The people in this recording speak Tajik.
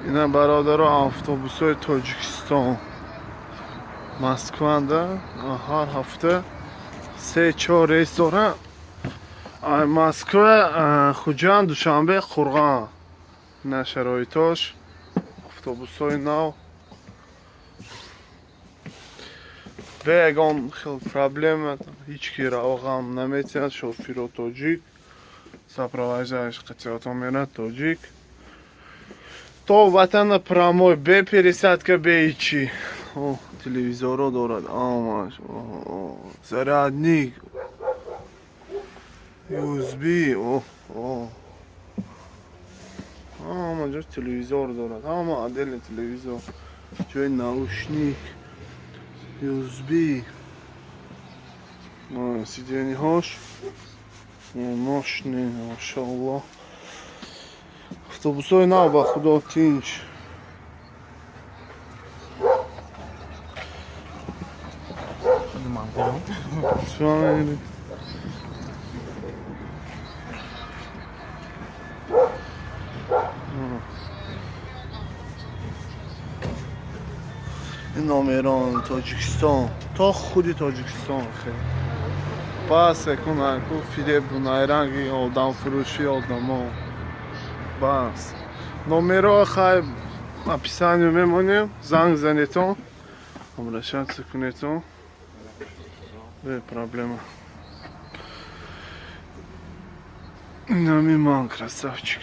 Ина, бародаро, автобусҳои Тоҷикистон Москванда ҳар ҳафта се чор рейс доранд. Москва, Хуҷанд, Душанбе, Қурған. Ина шароитош, автобусҳои нав, бе ягон хел проблема, ҳеҷ ки равғам наметиҳад. Шофиро тоҷик, сопровождающий қатиётон мерад тоҷик, то ватана прямой, бе пересадка, бе ҳичи. Телевизорро дорад амаш, зарядник USB, ҳама ҷо телевизор дорад, ҳама отдельно телевизор, ҷои наушник, USB, сиденье ҳош мощный, машоалло. Автобусҳои нав, ба худо, тинч. Ин номерон Тоҷикистон то худи Тоҷикистон. Хел бас ку фиребу найранги одамфурӯши одамо бас. Номеро хай описанию мемонем, занг занетон, обращаться кунетон бе проблема. Инами ман красавчик.